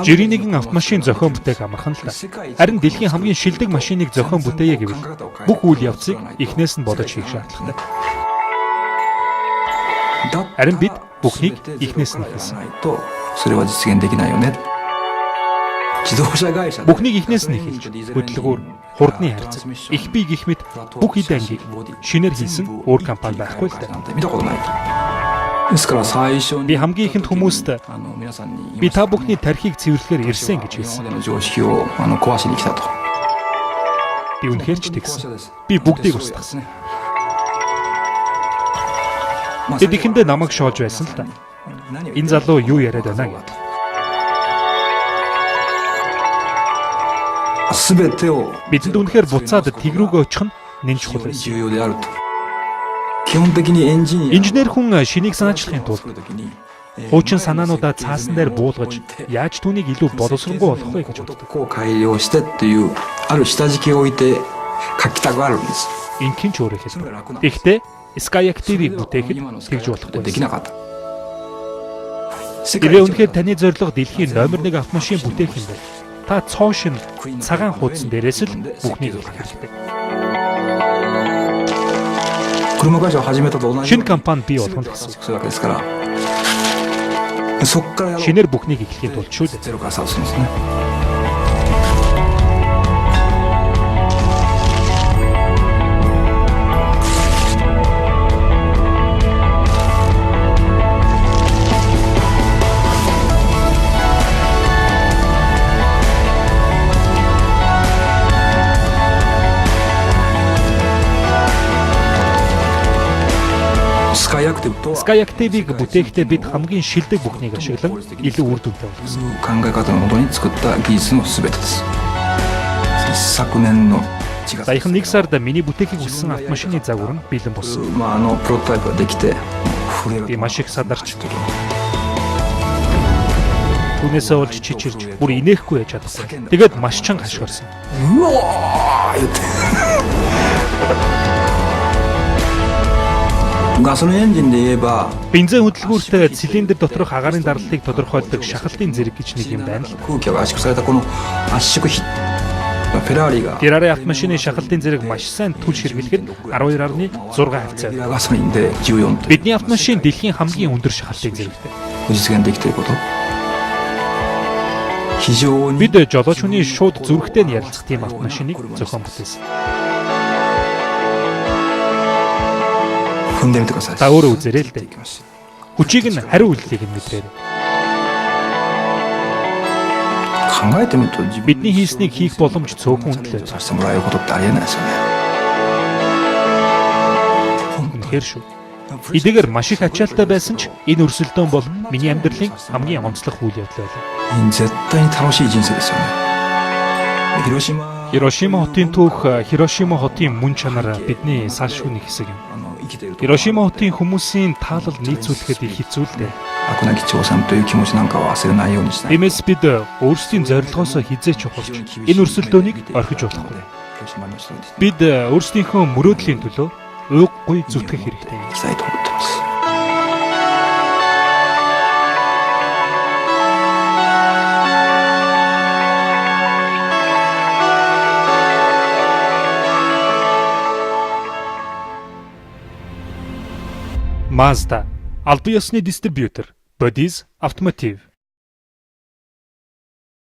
Жирийн нэгэн автомашин зохион бүтээх амархан л да. Харин дэлхийн хамгийн шилдэг машиныг зохион бүтээе гэвэл бүх үйл явцыг эхнээс нь бодож хийх шаардлагатай. Харин бид бүхнийг эхнээс нь эхэлсэн. Бүхнийг эхнээс нь эхэлж хөдөлгүүр, хурдны харьцаг, их бие гэх мэт бүх эд ангийг шинээр хийсэн өөр компани байхгүй л да. Би хамгийн ихэнд хүмүүст би та бүхний тархийг цэвэрлэхээр ирсэн гэж хэлсэн. Би үнэхээр ч тэгсэн. Би бүгдийг устгасан. Тэд ихэндээ намайг шоолж байсан л да. Энэ залуу юу яриад байна гэв. Бидэнд үнэхээр буцаад тэг рүүгээ очих нь нэн чухал байсан. Инженер хүн шинийг санаачлахын тулд хуучин санаануудаа цаасан дээр буулгаж яаж түүнийг илүү боловсронгуй болгох вэ гэж боддог. Инхэн ч өөрөө хэлдэг. Тэгэхдээ Skyactiv-ийг бүтээхэд тэгж болохгүй. Хэрвээ үнэхээр таны зорилго дэлхийн номер 1 автомашин бүтээх юм бол та цоо шинэ цагаан хуудсан дээрээс л бүхнийг эхлэх хэрэгтэй. Шинэ компани бий болгоно гэсэн. Шинээр бүхнийг эхлэхийн тулд шүү дээ. Skyactiv-ийг бүтээхдээ бид хамгийн шилдэг бүхнийг ашиглан илүү үр дүнтэй болгосон. Саяхан нэг сард миний бүтээхийг хүссэн автомашины загвар нь бэлэн болсон. Би маш их садарч түүнээсээ болж чичирч бүр инээхгүй яж чадахгүй. Тэгээд маш чанга хашгирсан. Бензин хөдөлгүүртэй цилиндр доторх агаарын даралтыг тодорхойлдог шахалтын зэрэг гэж нэг юм байна л. Ferrari автомашины шахалтын зэрэг маш сайн түл ширгэлэхэд 12.6 хавцаа. Бидний автомашин дэлхийн хамгийн өндөр шахалтын зэрэгтэй. Бид жолооч хүний шууд зүрхтэй нь ярилцах тийм автомашиныг зохион бүтээсэн. Та өөрөө үзээрэй л дээ. Хүчийг нь хариу үйлдэлийг нь мэдрээрэй. Бидний хийснийг хийх боломж цөөхөн хүнд л. Үнэхээр шүү. Эдгээр маш их ачаалттай байсан ч энэ өрсөлдөөн бол миний амьдралын хамгийн онцлог үйл явдал байлаа. Хирошима хотын түүх, Хирошима хотын мөн чанар бидний салшгүй нэг хэсэг юм. Хирошима хотын хүмүүсийн таалал нийцүүлэхэд их хэцүү л дээ. Тиймээс бид өөрсдийн зорилгоосоо хэзээ ч ухалж энэ өрсөлдөөнийг орхиж болохгүй. Бид өөрсдийнхөө мөрөөдлийн төлөө уйггүй зүтгэх хэрэгтэй юм. Mazda албан ёсны дистрибьютор Bodies Automotive.